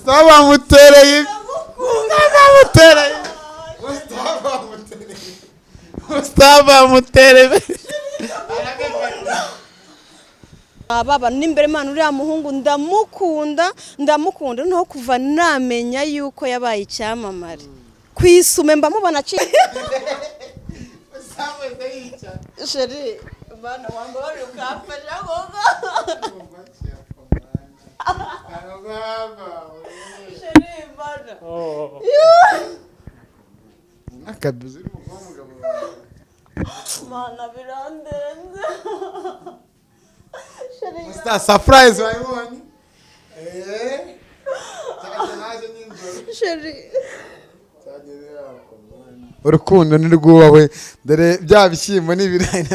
Mustafa mutereye, mutereye, Mustafa mutereye, Mustafa mutereye. Baba n'imbere Imana, uriya muhungu ndamukunda, ndamukunda. Noneho kuva namenya yuko yabaye icyamamare ku isume, mba mubona aciye. Chéri, bana wambabarira ukamfasha koko? Chéri, bana. Akabizi uri umugabo wawe. Mana, birandenze, chéri. Mustafa, surprise wayibonye? Eh? Cyane naje nijoro. Chéri. Urukundo nirwubahwe, dore bya bishyimbo n'ibirayi.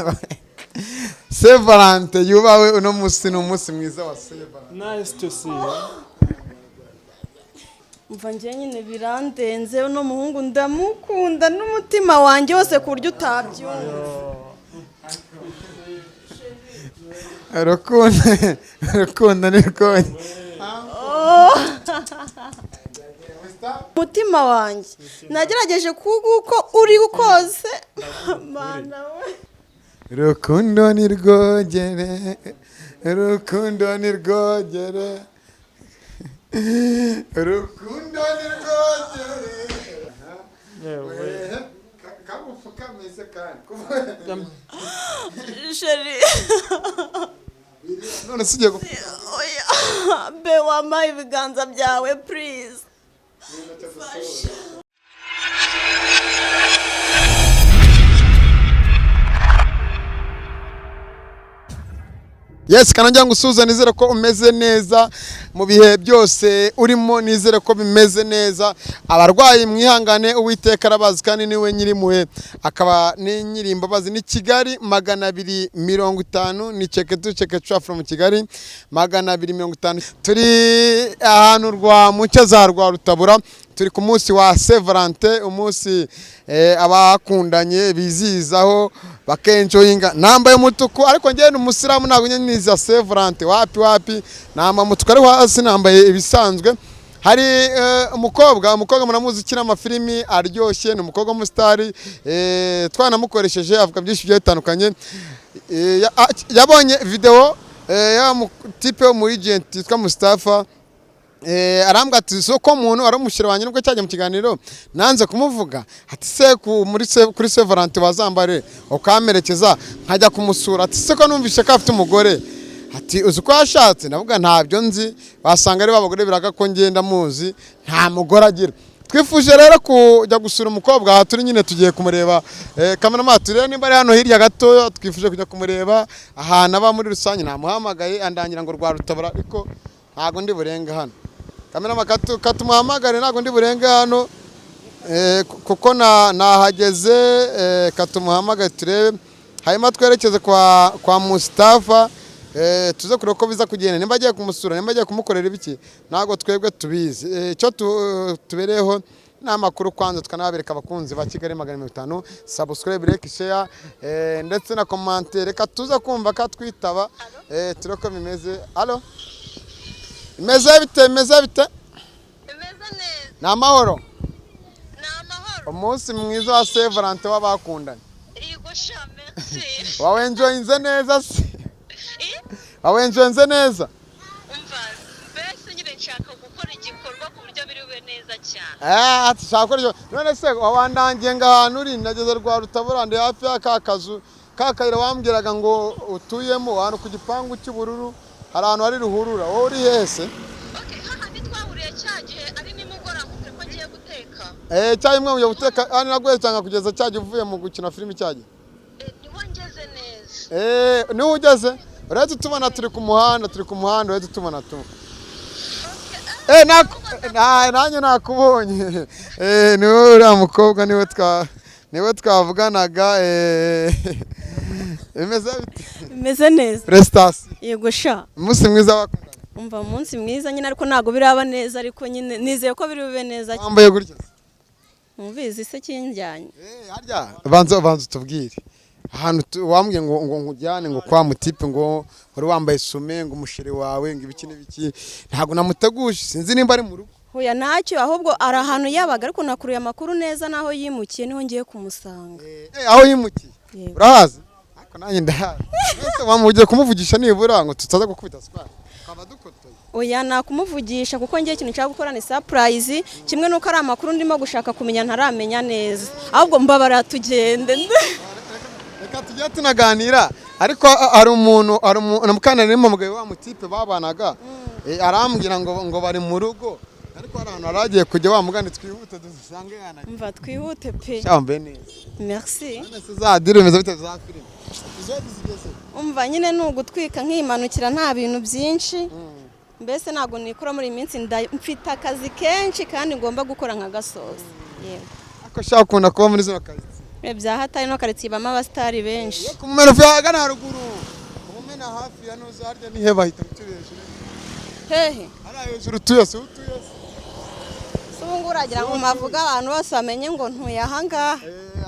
Saint Valentin yubahwe. Uno munsi ni umunsi mwiza wa Saint Valentin. Nice to see you. Umva, njye nyine birandenze. Uno muhungu ndamukunda n'umutima wanjye wose ku buryo utabyumva. Urukundo, urukundo ni rwonyine. Umutima wanjye nagerageje kuguko uri kose, Mana we. Urukundo ni rwogere, urukundo ni rwogere, urukundo ni rwogere. Yewe. Kamupfukamise kandi. Chéri. None si ugiye gupfuka? Oya, be, wampaye ibiganza byawe, please? Fasha. Yes, kanongera ngo usuhuze. Nizere ko umeze neza mu bihe byose urimo, nizere ko bimeze neza. Abarwayi mwihangane, Uwiteka arabazi kandi niwe nyirimuhe akaba ni nyirimbabazi. Ni Kigali 250, ni ceke tu ceke cwa from Kigali 250. Turi ahantu rwa mucyo za rwa Rutabura. Turi ku munsi wa Saint Valentin, umunsi abakundanye bizihizaho, bakenjoyinga. Nambaye umutuku, ariko njyewe ni umusilamu, ntabwo njye niza Saint Valentin, wapi wapi. Nambaye umutuku, ariko hasi nambaye ibisanzwe. Hari umukobwa muramuzi ukina amafilimi aryoshye, ni umukobwa w'umusitari, twanamukoresheje, avuga byinshi bigiye bitandukanye. Yabonye video ya type wo muri agent yitwa Mustafa, arambwira ati so ko muntu ari umushyira wanjye, nubwo cyajya mu kiganiro nanze kumuvuga, ati se muri se kuri Saint Valentin wazambare ukamperekeza nkajya kumusura? Ati se ko numvise ko afite umugore? Ati uzi ko yashatse? Ndavuga ntabyo nzi, basanga ari babagore biraga ko ngenda muzi, nta mugore agira. Twifuje rero kujya gusura umukobwa. Aha turi nyine tugiye kumureba. Cameraman, turebe nimba ari hano hirya gatoya. Twifuje kujya kumureba ahantu aba muri rusange. Namuhamagaye andangira ngo rwa Rutabura, ariko ntabwo ndi burenge hano. Cameraman, katumuhamagare, ntabwo ndi burenge hano, kuko nahageze. Katumuhamagare turebe, hanyuma twerekeze kwa Mustafa, tuze kureba uko biza kugenda, nimba agiye kumusura, nimba agiye kumukorera ibiki, ntabwo twebwe tubizi. Icyo tubereyeho ni amakuru kwanza, tukanabereka abakunzi ba Kigali 250. Subscribe, like, share, ndetse na commentaire. Reka tuze kumva ko twitaba, turebe ko bimeze. Allo, imeze bite? Imeze bite? Imeze neza. Ni amahoro? Ni amahoro. Umunsi mwiza wa Saint Valentin w'abakundanye. Yego sha, merci. Wawenjoyinze neza se? Eh? Wawenjoyinze neza? Umva, mbese nyine nshaka gukora igikorwa ku buryo biri bube neza cyane. Eh, shaka gukora icyo. None se wandangiye ngo ahantu uri? Nageze rwa Rutabura, ndi hafi ya ka kazu ka kayira wambwiraga ngo utuyemo, ahantu ku gipangu cy'ubururu, hari ahantu hari ruhurura. Wowe uri hehe se? Okay, hahandi twahuriye cya gihe ari nimugoroba nkubwira ko ngiye guteka. Eh, cyayi mwe mugiye guteka hano, naguye cyangwa kugeza cyagiye uvuye mu gukina filimi cyagiye. Eh, niho ngeze neza. Eh, niho ugeze? Urahita utubona, turi ku muhanda, turi ku muhanda, urahita utubona tu. Okay. Eh, nanjye nakubonye. Eh, niwe uriya mukobwa, niwe twavuganaga. Eh, bimeze bite? Bimeze neza. Prestation. Yego sha. Umunsi mwiza w'abakundana. Umva, umunsi mwiza nyine, ariko ntabwo biraba neza, ariko nyine nizeye ko biri bube neza. Wambaye gutya? Mubizi se kinjyanye? Eh, harya banza utubwire ahantu wambwiye ngo nkujyane ngo kwa mutipe, ngo wari wambaye sume, ngo umusheri wawe, ngo ibiki n'ibiki. Ntabwo namuteguje, sinzi nimba ari mu rugo. Hoya ntacyo, ahubwo ari ahantu yabaga, ariko nakuruye amakuru neza n'aho yimukiye, niho ngiye kumusanga. Aho yimukiye? Yego. Urahazi? Ariko nanjye ndahazi. Ese wamugiye kumuvugisha nibura ngo tutaza gukubita square twaba dukotoye? Oya, nakumuvugisha kuko ngiye ikintu nshaka gukora ni surprise, kimwe n'uko ari amakuru ndimo gushaka kumenya ntaramenya neza, ahubwo mbabara tugende. Reka tujye tunaganira, ariko hari umuntu, hari umuntu mukana rimwe mugabo wa mutipe babanaga, arambwira ngo bari mu rugo, ariko hari ahantu yari agiye kujya. Wa mugani twihute dusange yana. Mva twihute pe. Cyambaye neza. Merci. None se za deal bimeze bite, za filime izo zigeze? Umva nyine ni ugutwika nkimanukira, nta bintu byinshi. Mbese ntabwo nikora muri iyi minsi, mfite akazi kenshi kandi ngomba gukora nkagasoza. Yego. Ariko shaka ukunda kuba muri zino karitsiye? Bya hatari, no karitsiye ibamo abasitari benshi. Yo kumumena uvuye ahagana haruguru, kumumena hafi ya nuza harya nihe bahita turi hejuru? Hehe? Hariya hejuru utuye, si utuye se? Se ubu ngubu uragira ngo mavuge abantu bose bamenye ngo ntuye ahangaha?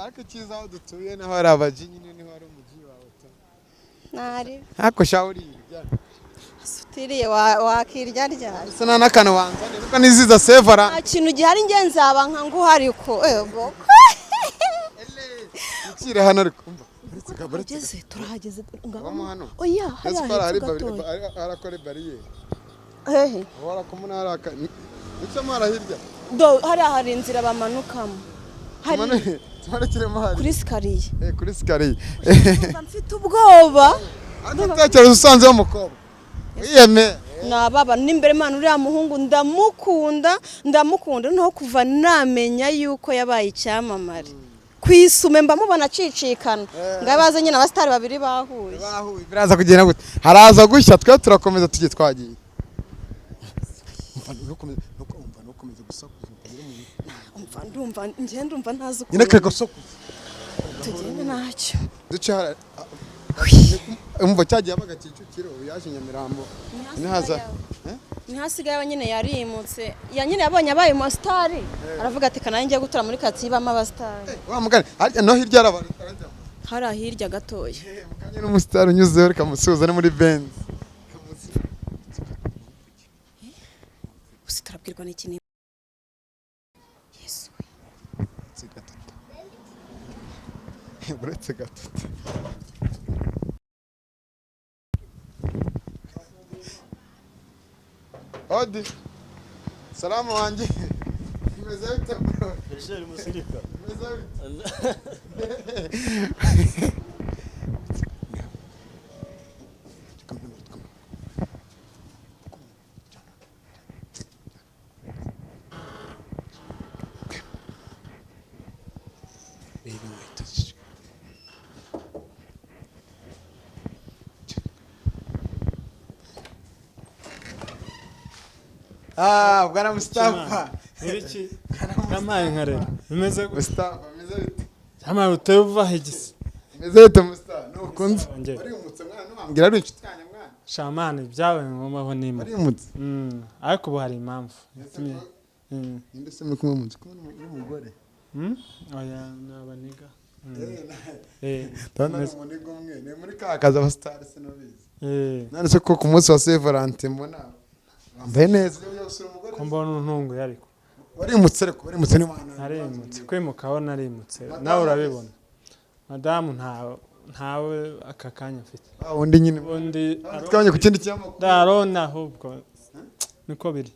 Ariko icyiza aho dutuye naho hari abaji nyine, niho hari umuji wawe tu. Ntari. Ariko sha uriya Utiriye wakirya ryari? Ese nta n'akantu wanzaniye nubwo niziza sevara? Nta kintu gihari, nge nzaba nka nguhari ko ego. Ukire hano, ariko umva uretse uretse Turahageze, turahageze ngabo. Abamo hano? Oya. Ese Hariya ko hari hepfo gatoya. Harakora bariyeri? Hehe? Aho harakomuna hari aka nicyo mara hirya. Do hariya hari inzira bamanukamo, hari Tumanukiremo hari kuri sikariye. Kuri sikariye. Ndumva mfite ubwoba. Ariko tekereza usanzeho umukobwa wiyeme. Nababa n'imbere Imana, uriya muhungu ndamukunda, ndamukunda. Noneho kuva namenya yuko yabaye icyamamare ku isume, mba mubona acicikana ngo abaze nyine abasitari babiri bahuye. Bahuye biraza kugenda gute? Haraza gushya, twe turakomeza tujye twagiye. Umva umva ntukomeze gusakuza ugire mu Umva, ndumva njye ndumva ntazi nyine ukuntu kare gusakuza. Tugende ntacyo. Duce hara. Umva, cyagiye abaga Kicukiro, ubu yaje Nyamirambo nihaza. Ntihasigaye aba nyine yarimutse, ya nyine yabonye abaye umusitari, aravuga ati kananjye njye gutura muri karitsiye ibamo abasitari. Wa mugani harya no hirya hari abantu? Hariya hirya gatoya. Mukanya n'umusitari unyuzeho, reka musuhuze, ni muri Benz. Gusa turabwirwa n'iki ni Yesu we. Uretse gatatu, uretse gatatu. Odi salamu wanjye, bimeze bite bro? Michel Musirika. Bimeze bite? Reba inkweto Ah, bwana Mustafa. Ibiki? Yamaye nka rero. Bimeze gute? Mustafa, bimeze bite? Yamaye uteye uva igisi. Bimeze bite Mustafa? Nukunze. Njye. Warimutse mwana, ntiwambwira ari inshuti yanjye mwana. Shamani byabaye ngombwa aho nimo. Warimutse. Ariko ubu hari impamvu yatumye. Ninde se muri kumwe mu nzu? Kumwe n'umugore? Oya, ni abaniga. Ndabona ari umuniga umwe. Ni muri ka kazi abasitari sinabizi. None se ko ku munsi wa Saint Valentin mbona wambaye neza, iyo ujya gusura umugore? Ko mbona untunguye ariko. Warimutse ariko, warimutse ni mwana. Narimutse, kwimukaho narimutse. Nawe urabibona. Madamu ntawe aka kanya mfite. Wa wundi nyine. Ubundi Twabonye ku kindi kinyamakuru. Ndarona ahubwo niko biri.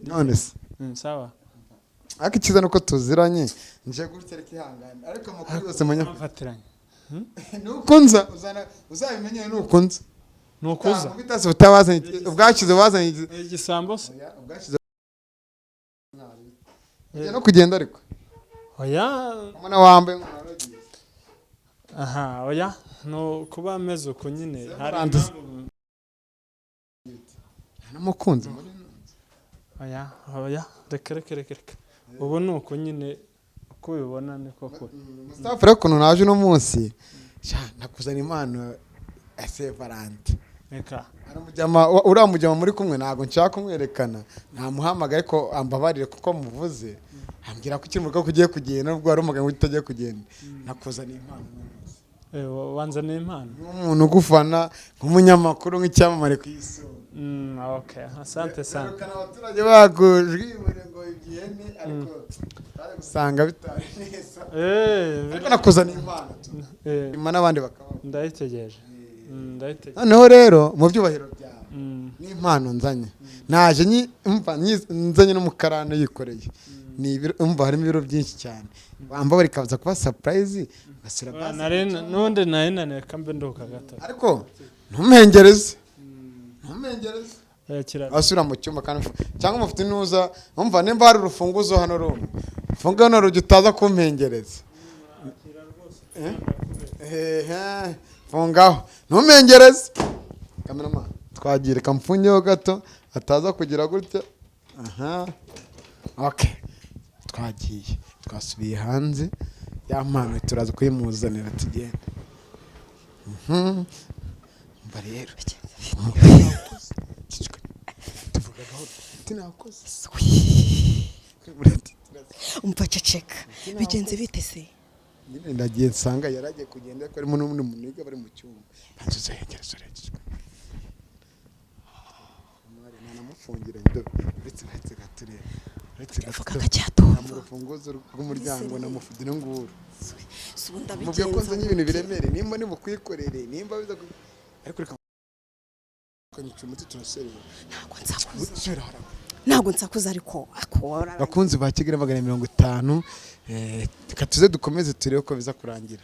None se? Sawa. Ariko icyiza nuko tuziranye, nje gutya ariko ihangane. Ariko amakuru yose menya. Mfatiranye. Nuko nza uzana uzabimenye nuko nza. Nukuza. Ubitasi utabazanye ubwashize bazanye Igisambo se? Ubwashize. Ugiye no kugenda ariko. Oya. Mbona wambaye nk'umuntu. Aha, oya. No kuba ameze uko nyine. Hari Valentin. impamvu. N'umukunzi muri Oya, oya, reka reka reka reka. Ubu ni uko nyine, uko ubibona niko kuri. Mustafa, rero ukuntu naje uno munsi, sha nakuzana impano ya Saint Valentin. Reka. Hari umujyama, uriya mujyama muri kumwe, ntabwo nshaka kumwerekana, namuhamagaye ariko ambabarire kuko muvuze, ambwira ko ukiri mu rugo ko ugiye kugenda, nubwo wari umugabo utagiye kugenda, nakuzaniye impano uno munsi. Wanzaniye impano. Nk'umuntu ugufana, nk'umunyamakuru, nk'icyamamare ku isi. Okay, asante sana. Serukana abaturage bakujwibure ngo Nakubwiye ni ariko twaje gusanga bitari neza. Eh, Ariko nakuzaniye impano tu. eh, Nyuma n'abandi bakabona. Ndayitegereje. Ndayitegereje. Noneho rero mu byubahiro byawe n'impano nzanye, naje nzanye n'umukarani yikoreye, ni ibiro, umva harimo ibiro byinshi cyane, wamba rikaza kuba surprise ugasura Oya, basi. N'ubundi nari naniwe, kambe nduhuka gato. Ariko ntumengereze, ntumengereze. Eh, Asubira mu cyumba kandi cyangwa mufite intuza, umva nimba hari urufunguzo hano rumwe, funga hano rugi utaza kumpengereza. Ehe, fungaho ntumengereze. Cameraman, twagiye, reka mfungeho gato ataza kugira gutya. Aha, okay, twagiye, twasubiye hanze, ya mpano turaza kuyimuzanira, tugenda. Umva rero, tuvuga gahoro, tinakoze. Umva, ceceka, bigenze bite se? Nyine ndagiye nsanga yaragiye kugenda, ariko harimo n'undi muntu wiga, bari mu cyumba. Banza uzegereze uregejwe nanamufungira ndo, uretse gatureba, uretse Vuga gato. gacyatumva. Mu rufunguzo rw'umuryango namufite nguru. Si ubu Mubwiye ko ndabigenza nzanye ibintu biremereye, nimba nibukwikorere, nimba biza ariko reka kanyica umuti, turaserera. Ntabwo nsakuza. Subira hariya. Ntabwo nsakuza, ariko akora. Bakunzi ba Kigali 450, reka tuze dukomeze turebe ko biza kurangira.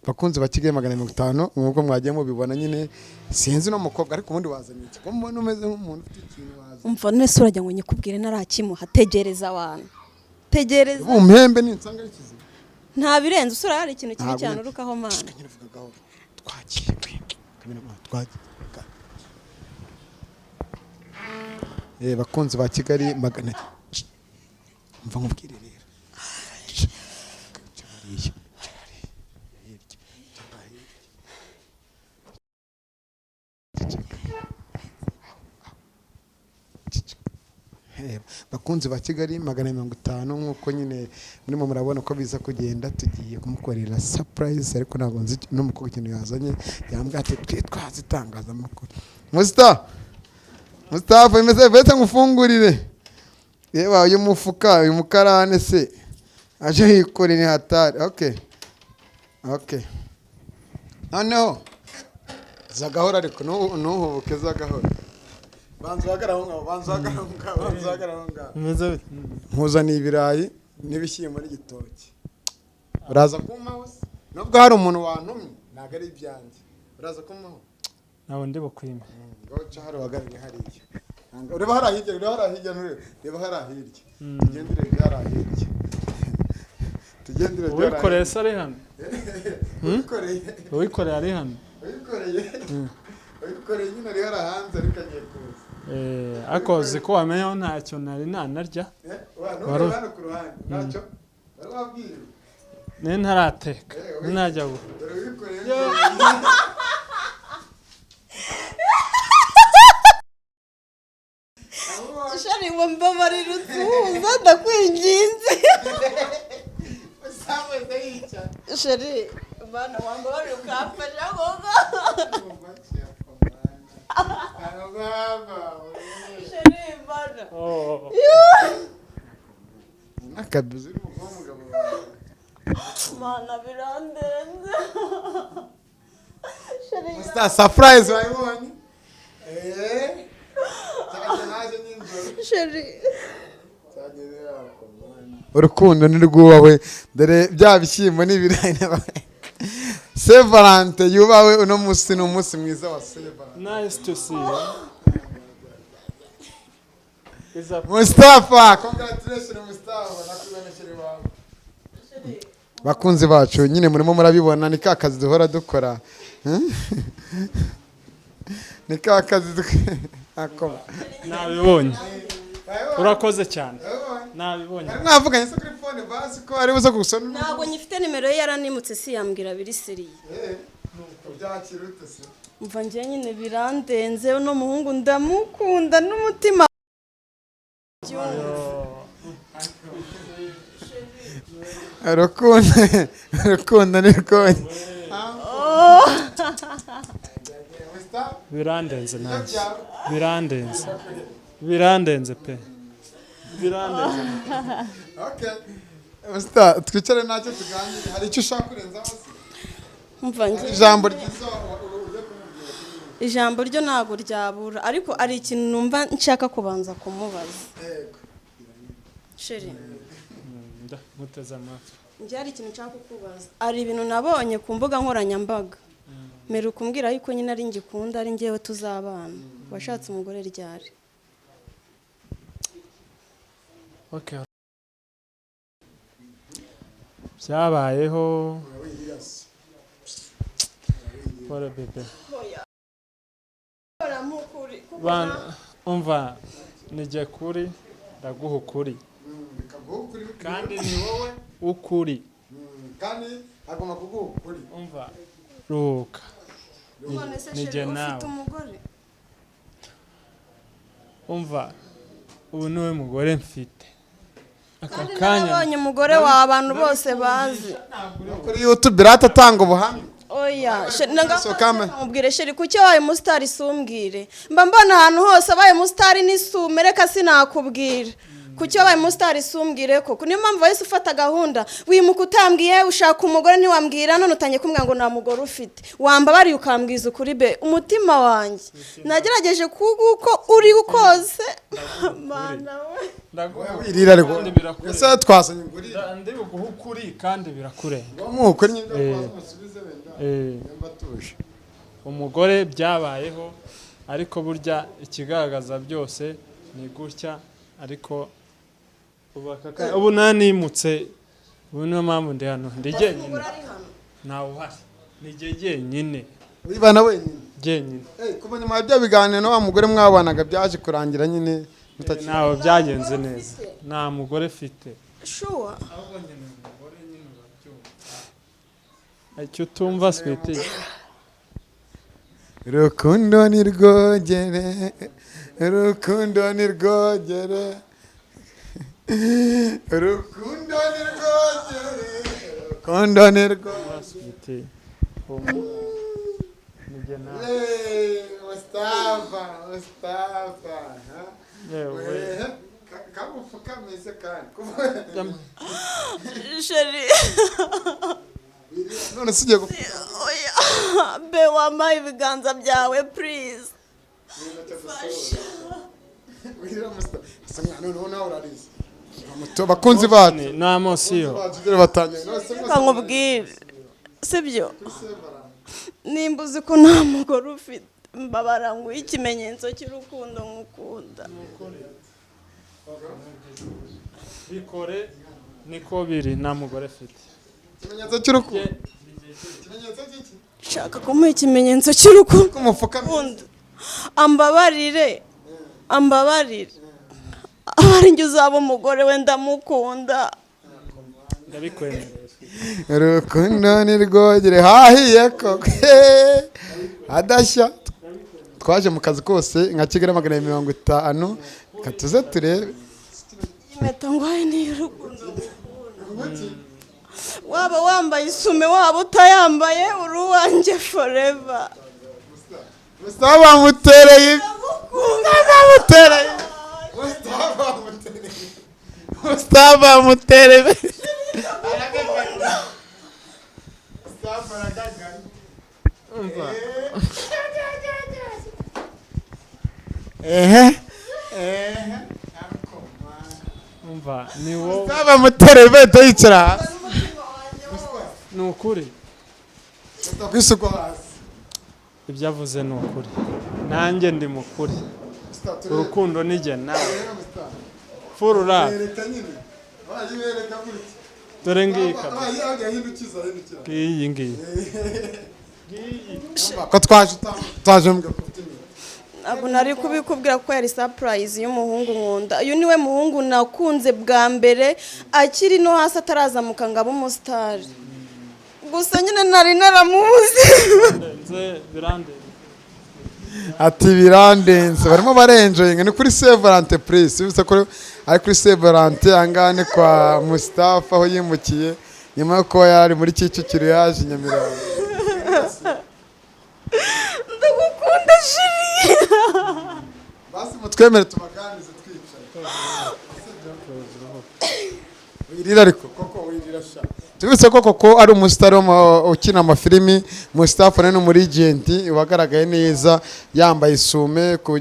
Bakunzi ba Kigali 450, nk'uko mwagiye mubibona nyine, sinzi no mukobwa, ariko ubundi wazanye iki ko mbona umeze nk'umuntu ufite ikintu wazanye? Umva, none se urajya ngo nyikubwire ntarakimuha? Tegereza abantu, tegereza. Ubu mpembe ninsanga ari kizima. Nta birenze, usura hari ikintu kibi Ntabwo cyane urukaho, mana. Nyine vuga gahoro, twagiye kamera, twagiye. Bakunzi ba Kigali magana, mva nkubwire rero. Ca hariya, ca hariya, hirya, ca hirya. Ceceka. Ceceka. Bakunzi ba Kigali 450, nk'uko nyine murimo murabona ko biza kugenda, tugiye kumukorera surprise, ariko ntabwo nzi n'umukobwa ikintu yazanye. Yambwiye ati twitwaze itangazamakuru. Musta Mustafa, imeze bete, ngufungurire. Yewe, uyu mufuka, uyu mukarane se aje yikorera, ni hatari. Okay, noneho zagahora, ariko ntuhubuke, zagahora. Banza uhagarare aho ngaho, banza uhagarare aho ngaho, banza uhagarare aho ngaho. Bimeze bite? Nkuzaniye ibirayi n'ibishyimbo n'igitoki, uraza kumpaho se? Nubwo hari umuntu wantumye, ntabwo ari ibyanjye, uraza kumpaho? Ntabwo ndi bukwime. Ngaho ca hariya, uhagarare hariya. Ureba hariya hirya, ureba hariya hirya, ntureba, reba hariya hirya, tugende urebe hariya hirya, tugende urebe hariya. Uwikoreye se ari hano? Uwikoreye. Uwikoreye ari hano? Uwikoreye nyine ari hariya hanze, ariko agiye kuza. Eh, ariko uzi ko wamenya ko ntacyo nari nanarya. Eh, wa ntureba hano ku ruhande, ntacyo wari wabwiwe. Nari ntarateka. Eh, Ntajya dore uwikoreye. Shari, ngo mbabarira utuhuza, ndakwinginze. Usameze yica. Shari, mana, wambabarira ukamfasha koko. Shari, mana. Oh. Akabizi uri umugabo wawe. Mana, birandenze, shari. Musta, surprise wayibonye? Eh? Cyaje naje n'injoro. Shari. Cyageze yako, mwana. Urukundo nirwubahwe, dore bya bishyimbo n'ibirayi Saint Valentin yubahwe, uno munsi ni umunsi mwiza wa Saint Valentin. Nice to see you. Is a Mustafa, congratulations Mustafa, nakuzanishije wawe. Bakunzi bacu, nyine murimo murabibona, ni ka kazi duhora dukora. Ni ka kazi dukora. Nabibonye. Urakoze cyane. Nabibonye. Mwavuganye se kuri phone basi ko ari buze gusona? Ntabwo nyifite nimero ye, yaranimutse, si yambwira biri sérieux. Ubyakira ute se? Umva, njye nyine birandenze, uno muhungu ndamukunda n'umutima. Yo. Urukundo, urukundo ni rwonyine. Birandenze nanjye. Birandenze. Birandenze pe. Birandenze. Okay. Musta, twicare ntacyo tuganire. Hari icyo ushaka kurenzaho se? Umva njye Ijambo ryiza ujya kumubwira? Ijambo ryo ntabwo ryabura, ariko ari ikintu numva nshaka kubanza kumubaza. Yego. Chéri. Muteze amatwi. Njye hari ikintu nshaka kukubaza. Hari ibintu nabonye ku mbuga nkoranyambaga. Mbere kumbwira yuko nyine ari ngikunda, ari njyewe tuzabana. Washatse umugore ryari? Okay. Byabayeho. Pole bébé. Bana, umva, nijye kuri ndaguha ukuri. Bikaguha ukuri. Kandi ni wowe ukuri. Kandi agomba kuguha ukuri. Umva, ruhuka. None se Nijye chéri, nawe. ufite umugore? Umva, ubu niwe mugore mfite aka Kandi kanya. narabonye umugore wawe abantu bose bazi. Kuri YouTube rata atanga ubuhamya. Oya. So kame. Mubwire chéri, kuki wabaye umusitari sumbwire? Mba mbona ahantu hose abaye umusitari n'isume, reka sinakubwira. Kuki wabaye umusitari sumbwire koko? Niyo mpamvu wahise ufata gahunda wimuka utambwiye, ushaka umugore ntiwambwira, none utangiye kumbwira ngo nta mugore ufite. Wambabariye ukambwiza ukuri be, umutima wanjye nagerageje kuguko uri kose, Mana we. Ndaguha Wirira ariko. Kandi birakureba. Ese twazanye ngurira? Ndi buguhe ukuri kandi birakurenga. Ngo ukuri nyine. Musubize wenda. Nimba atuje. Umugore byabayeho, ariko burya ikigaragaza byose ni gutya. Ariko ubu ubu nanimutse, ubu niyo mpamvu ndi hano, ndi jyenyine. Umugore ari hano? Ntawe uhari, ni jye jyenyine. Wibana wenyine? Jyenyine. Eh, kuva nyuma ya bya biganiro na wa mugore mwabanaga byaje kurangira nyine mutakiri? Ntawe, byagenze neza, nta mugore mfite. Sure? Ahubwo nyine umugore nyine urabyumva, icyo utumva sweetie. Rukundo ni rwogere, rukundo ni rwogere, rukundo ni rwogere, rukundo ni rwogere. Sweetie, humura, ni jye nawe. Hey, Mustafa, Mustafa, ha? Yewe. Eh, kamupfukamise kandi. Chéri. None se ugiye gupfuka? Oya be, wampaye ibiganza byawe please? Wirira Mustafa. Asa nkaho noneho nawe urarize. Bakunzi bacu. Nta emotion. Bacu dore batangiye. None se Reka nkubwire, sibyo? Nimba uzi ko nta mugore ufite, mbabara nguhe ikimenyetso cy'urukundo ngukunda. Bikore, niko biri, nta mugore mfite. Ikimenyetso cy'urukundo. Ikimenyetso cy'iki? Nshaka kumuha ikimenyetso cy'urukundo. Kumupfukamira. Ambabarire, ambabarire, aba ari njye uzaba umugore we, ndamukunda. Ndabikwemerera. Urukundo ni rwogere, hahiye koko adashya. Twaje mu kazi kose nka Kigali 250, reka tuze turebe. Impeta ngwaye ni iy'urukundo ngukunda. Waba wambaye isume, waba utayambaye, uri uwanjye forever. Mustafa bamutereye. Ndagukunda. Bamutereye, Mustafa bamutereye, Mustafa bamutereye. Mustafa aragagaye. Ehe ehe. Umva, ni wowe. Mustafa bamutereye, bahita yicara hasi. Ni ukuri. Kwisuka hasi. Ibyo avuze ni ukuri, nanjye ndi mukuri. Urukundo ni jye nawe, full love. Bereka nyine, wayibereka gutya. Dore ngiyi kabisa. Hindukiza, hindukira. Ngiyi, ngiyi. Ko twaje utaje mbwa ko ufite iminwa. Ntabwo nari kubikubwira kuko yari surprise y'umuhungu nkunda. Uyu niwe muhungu nakunze bwa mbere akiri no hasi, atarazamuka ngo abe umusitari. Gusa nyine nari naramuzi. Birandenze, birandenze. Ati birandenze. Barimo barenjoyinga, ni kuri Saint Valentin Place. Bivuze ko ari kuri Saint Valentin, ahangaha ni kwa Mustafa aho yimukiye nyuma yo kuba yari muri Kicukiro, yaje i Nyamirambo. Ndagukunda chéri. Basi mutwemere tubaganirize twicaye. Wirira ariko koko, wirira sha. Tubibutse ko koko ari umusitari ukina amafilimi. Mustafa ni umurigenti wagaragaye neza yambaye isume ku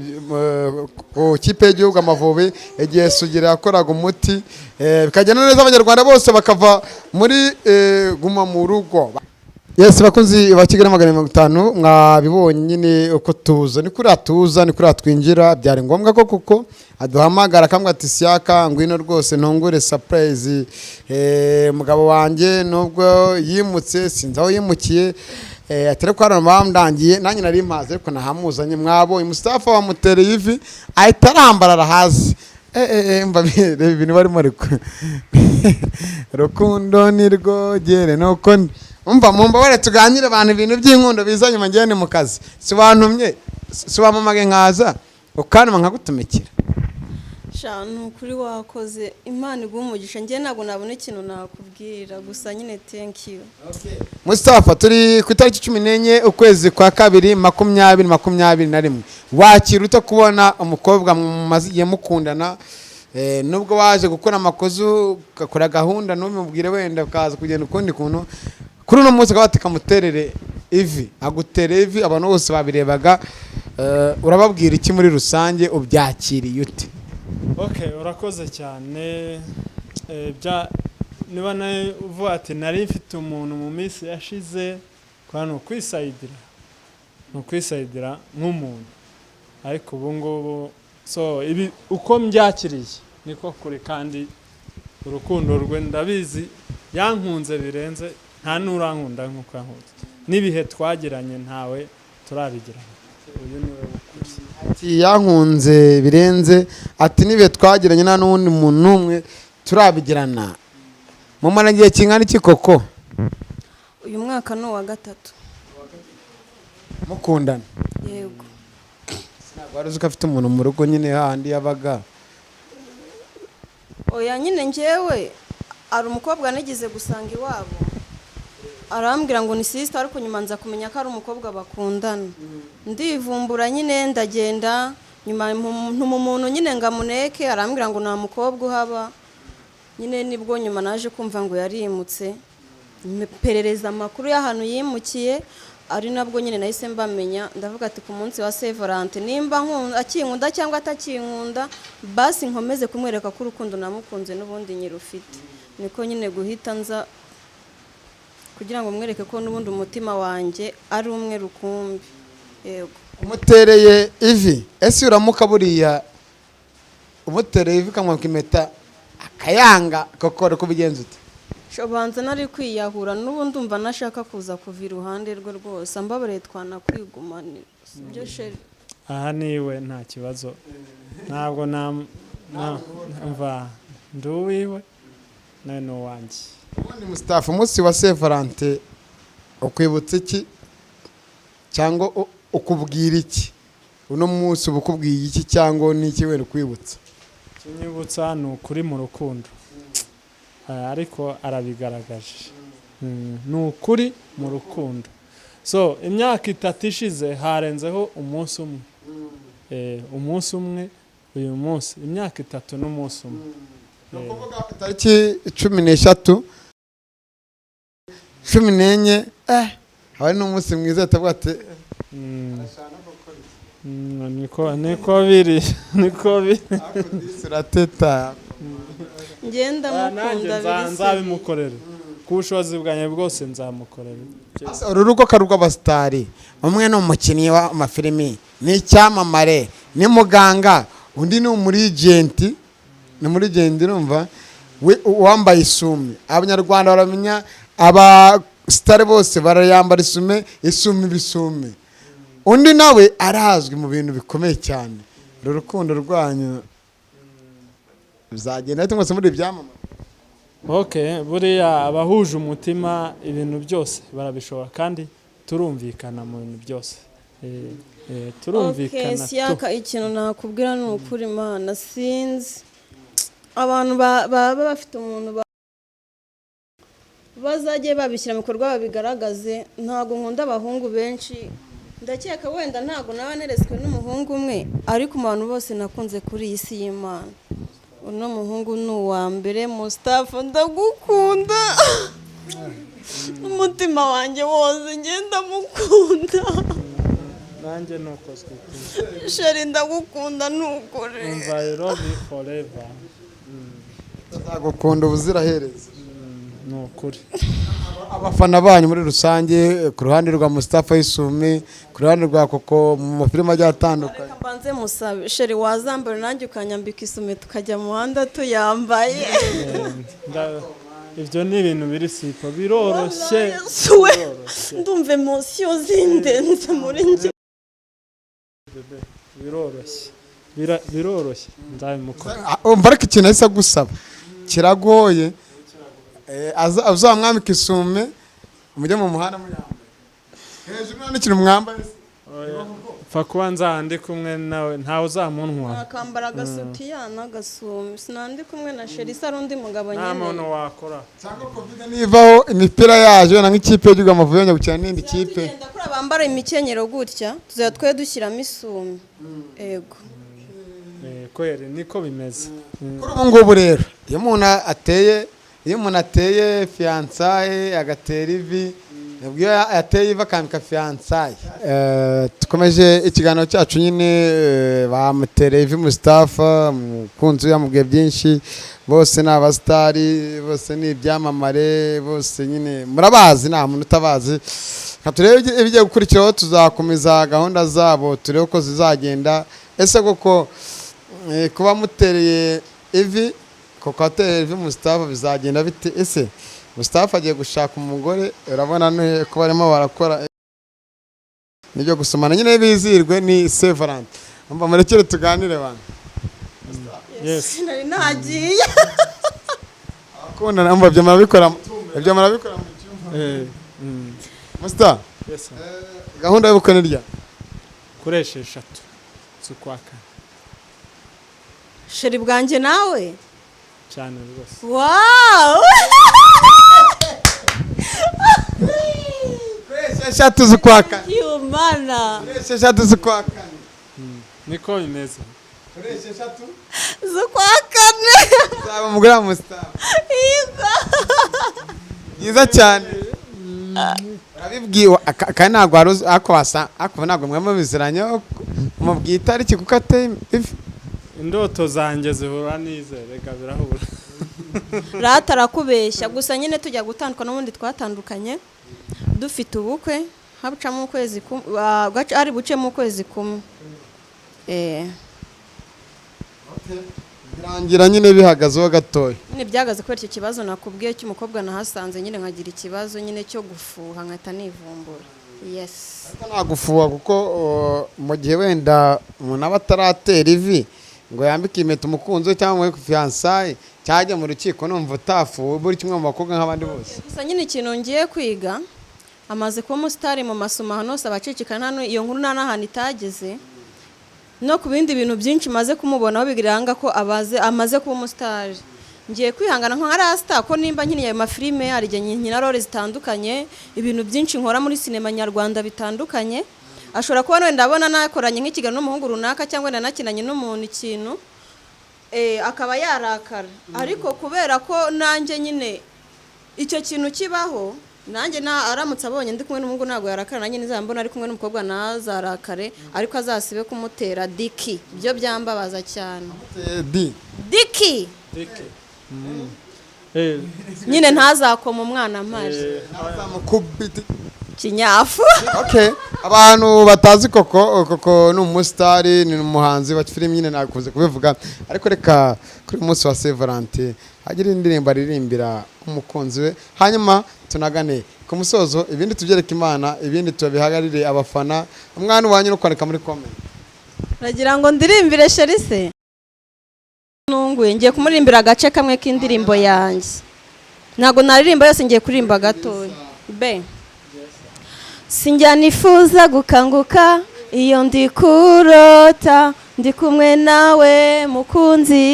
kipe y'igihugu Amavubi, igihe Sugira yakoraga umuti, bikagenda neza, Abanyarwanda bose bakava muri guma mu rugo. Yes, bakunzi ba Kigali 450, mwabibonye nyine uko tuza, ni kuriya tuza, ni kuriya twinjira. Byari ngombwa ko kuko aduhamagara akambwira ati: "Siyaka, ngwino rwose ntungure surprise." Umugabo wanjye nubwo yimutse, sinzi aho yimukiye, ati ariko hano bamdangiye, nanjye nari mpazi, ariko nahamuzanye. Mwabonye Mustafa wamutereye ivi ahita arambarara hasi. Mba reba ibintu barimo, ariko rukundo ni rwogere nuko umva mumbabare tuganire abantu ibintu by'inkundo biza nyuma. Njyewe ni mu kazi, si wantumye, si wampamagaye nkaza ukantuma nkagutumikira. Sha, ni ukuri wakoze, Imana iguha umugisha. Njye ntabwo nabona ikintu nakubwira, gusa nyine thank you. Mustafa, turi ku itariki 14 ukwezi kwa kabiri 2021. Wakira ute kubona umukobwa mumaze igihe mukundana, nubwo waje gukora amakosa ugakora gahunda ntubimubwire, wenda ukaza kugenda ukundi kuntu, kuri uno munsi akaba ati kamuterere ivi, agutere ivi, abantu bose babirebaga, urababwira iki muri rusange? Ubyakiriye ute? Okay, urakoze cyane. Niba nawe uvuga ati nari mfite umuntu mu minsi yashize, kwa ni ukwisayidira, ni ukwisayidira nk'umuntu, ariko ubu ngubu so ibi uko mbyakiriye niko kuri, kandi urukundo rwe ndabizi, yankunze birenze, nta n'urankunda nk'uko yankunze, n'ibihe twagiranye ntawe turabigirana, uyu niwe w'ukuri. Ati yankunze birenze, ati n'ibihe twagiranye nta n'uwundi muntu n'umwe turabigirana. Mumara igihe kingana iki koko? Uyu mwaka ni uwa gatatu. Mukundana? Yego. Ntabwo wari uzi ko afite umuntu mu rugo nyine hahandi yabaga? Oya nyine, njyewe hari umukobwa nigeze gusanga iwabo, arambwira ngo ni sister, ariko nyuma nza kumenya ko ari umukobwa bakundana. Ndivumbura nyine, ndagenda, nyuma ntuma umuntu nyine ngo amuneke, arambwira ngo nta mukobwa uhaba. Nyine nibwo nyuma naje kumva ngo yarimutse, mperereza amakuru y'ahantu yimukiye, ari nabwo nyine nahise mbamenya. Ndavuga ati ku munsi wa Saint Valentin, nimba akinkunda cyangwa atakinkunda, basi nkomeze kumwereka ko urukundo namukunze n'ubundi nyirufite. Niko nyine guhita nza kugira ngo mwereke ko n'ubundi umutima wanjye ari umwe rukumbi, yego. Umutereye ivi, ese uramuka buriya umutereye ivi ukamwaka impeta akayanga koko, uri kubigenza ute? Banza nari kwiyahura. N'ubu ndumva nashaka kuza kuva iruhande rwe rwose, ambabariye twanakwigumanira, sibyo chéri? Aha niwe, nta kibazo, ntabwo na mva ndi uwiwe, nawe ni uwanjye. Ubundi Mustafa, umunsi wa Saint Valentin ukwibutsa iki cyangwa ukubwira iki? Uno munsi uba ukubwiye iki cyangwa n'iki wenda ukwibutsa? Ikinyibutsa ni ukuri mu rukundo. Ariko arabigaragaje. Ni ukuri mu rukundo. So imyaka 3 ishize harenzeho umunsi umwe, umunsi umwe, uyu munsi imyaka 3 n'umunsi umwe. Ni ukuvuga tariki 13, 14, haba ari n'umunsi mwiza, tuvuga ati Niko biri, niko biri. Ariko disi urateta. Ngenda Nanjye mukunda biri. nzabimukorera ku bushobozi bwanjye bwose, nzamukorera. Ese uru rugo ko ari urw'abasitari, umwe ni umukinnyi w'amafilimi, ni icyamamare, ni muganga, undi ni umurigenti, ni umurigenti, urumva we wambaye isume, Abanyarwanda baramenya, abasitari bose barayambara isume, isume ibisume, undi nawe arazwi mu bintu bikomeye cyane. Uru rukundo rwanyu bizagenda bite mwese muri ibyamamare? Okay, buriya abahuje umutima ibintu byose barabishobora, kandi turumvikana mu bintu byose. Turumvikana Okay, tu. Siyaka, ikintu nakubwira ni ukuri, Imana sinzi abantu baba bafite umuntu bazajye babishyira mu bikorwa babigaragaze. Ntabwo nkunda abahungu benshi, ndakeka wenda ntabwo naba neretswe n'umuhungu umwe, ariko mu bantu bose nakunze kuri iyi si y'Imana Uno muhungu ni uwa mbere. Mustafa, ndagukunda n'umutima wanjye wose, ngenda mukunda. Nanjye nuko, sweetie. Chéri, ndagukunda nukuri. Umva, I love you forever. Nzagukunda ubuziraherezo. Ni ukuri. Abafana banyu muri rusange, ku ruhande rwa Mustafa Yisumi, ku ruhande rwa Koko mu mafilime agiye atandukanye. Reka mbanze musabe, chéri, wazambara nanjye ukanyambika isume tukajya mu muhanda tuyambaye? Ibyo ni ibintu biri simple, biroroshye. Yesu we! Biroroshye. Ndumva émotion zindenze muri njye. Bébé, biroroshye. Biroroshye, nzabimukora. Ah, umva, ariko ikintu ahise agusaba kiragoye. Uzamwambika isume mujye mu muhanda muyambaye hejuru, nta n'ikintu mwambaye se. Oya, pfa kuba nzaba ndi kumwe nawe, ntawe uzamuntwara. Akambara agasutiya n'agasume, sinandi kumwe na chéri se ari undi mugabo Nta nyine. muntu wakora. Cyangwa Covid nivaho, imipira yaje, wenda nk'ikipe y'igihugu Amavubi yongera gukina n'indi kipe. Tugenda kuri abambara imikenyero gutya, tuzajya twe dushyiramo isume, ego. Kweri niko bimeze. Kuri ubu ngubu rero, iyo umuntu ateye fiançailles, agatera ivi, nibwo iyo yateye ivi akambika fiançailles. Dukomeje ikiganiro cyacu nyine. Bamutereye ivi Mustafa, umukunzi we yamubwiye byinshi. Bose ni abasitari, bose ni ibyamamare, bose nyine murabazi, nta muntu utabazi. Reka turebe ibigiye gukurikiraho, tuzakomeza gahunda zabo, turebe uko zizagenda. Ese koko kuba mutereye ivi koko, atereye ivi Mustafa, bizagenda bite? Ese Mustafa agiye gushaka umugore? Urabona ko barimo barakora nibyo gusomana nyine, bizirwe ni Saint Valentin. Umva, murekere tuganire bantu. Yes. Nari nagiye. Abakundana, umva, ibyo murabikora mu cyumba. Musta. Yes, sir. Gahunda y'ubukwe ni rya Kuri 6 z'ukwa kane. Chéri bwanjye nawe. Cyane rwose. Wow! Kuri 6 z'ukwa kane. Yumana. Kuri 6 z'ukwa kane. Niko bimeze. Kuri 6 z'ukwa kane. Uzaba umugore wa Mustafa. Yego. Byiza cyane, urabibwiwe. Kandi ntabwo wari uzi ako wasa, ako ntabwo mwe mubiziranye, mubwiye itariki kuko ateye ivi. Indoto zanjye zihura n'ize, reka birahura. Rata arakubeshya gusa nyine. Tujya gutandukana n'ubundi twatandukanye dufite ubukwe, hacamo ukwezi kumwe, ari bucemo ukwezi kumwe. Birangira nyine bihagazeho gatoya. Nyine byagaze kubera icyo kibazo nakubwiye cy'umukobwa nahasanze, nyine nkagira ikibazo nyine cyo gufuha, nkahita nivumbura, yes. Ariko nta gufuha, kuko mu gihe wenda umuntu aba ataratera ivi ngo yambike impeta umukunzi we cyangwa muri fiançailles cyangwa ajya mu rukiko, numva utafuwe, buri kimwe mu bakobwa nk'abandi bose. Gusa nyine ikintu ngiye kwiga, amaze kuba umusitari mu masomo ahantu hose abacicikana, hano iyo nkuru nta n'ahantu itageze, no ku bindi bintu byinshi maze kumubonaho biranga ko abaze amaze kuba umusitari. Ngiye kwihangana nka rasita, ko nimba nkiniye ayo mafilime, hari igihe nkina role zitandukanye, ibintu byinshi nkora muri sinema nyarwanda bitandukanye, ashobora kuba wenda abona nakoranye nk'ikiganiro n'umuhungu runaka cyangwa wenda nakinanye n'umuntu ikintu, akaba yarakara. Ariko kubera ko nanjye nyine icyo kintu kibaho, nanjye na aramutse abonye ndi kumwe n'umuhungu ntabwo yarakara, nanjye nizaba mbona ari kumwe n'umukobwa ntazarakare, ariko azasibe kumutera diki, byo byambabaza cyane. Di. Diki. Dike. Nyine ntazakoma umwana mpari. Azamukubita. Kinyafu. Okay, abantu batazi Koko, Koko ni umusitari, ni umuhanzi wa filime nyine, nakunze kubivuga. Ariko reka kuri uyu munsi wa Saint Valentin hagire indirimbo aririmbira umukunzi we, hanyuma tunagane ku musozo, ibindi tubyereke Imana, ibindi tubihagarire abafana. Umwana wanyu no kwandika muri comment. Uragira ngo ndirimbire chéri se? Nunguye, ngiye kumuririmbira agace kamwe k'indirimbo yanjye. Ntabwo naririmba yose, ngiye kuririmba gatoya. Be sinjya nifuza gukanguka iyo ndi kurota ndi kumwe nawe mukunzi.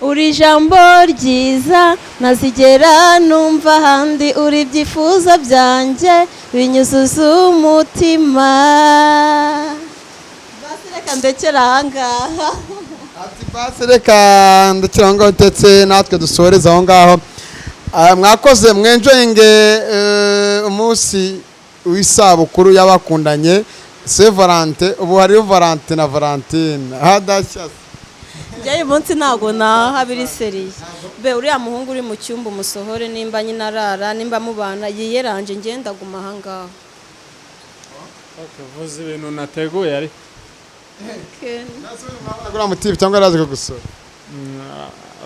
Uri ijambo ryiza ntazigera numva ahandi, uri ibyifuzo byanjye binyuzuza umutima. Basi reka ndekere ahangaha. Ati Basi reka ndekera aho ngaho, ndetse natwe dusoreze aho ngaho. Mwakoze mwenjoyinge umunsi w'isabukuru y'abakundanye, Saint Valentin. Ubu hariho Valentin na Valentine hadashya. Njye uyu munsi ntabwo naha, biri sérieux. Be uriya muhungu uri mu cyumba umusohore, nimba nyine arara, nimba mubana yiyeranje, ngenda guma aha ngaho. Okay, uvuze ibintu nateguye ariko. Uriya mutipe cyangwa arazi kugusura?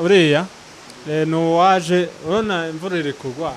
Uriya ni uwaje, urabona imvura iri kugwa.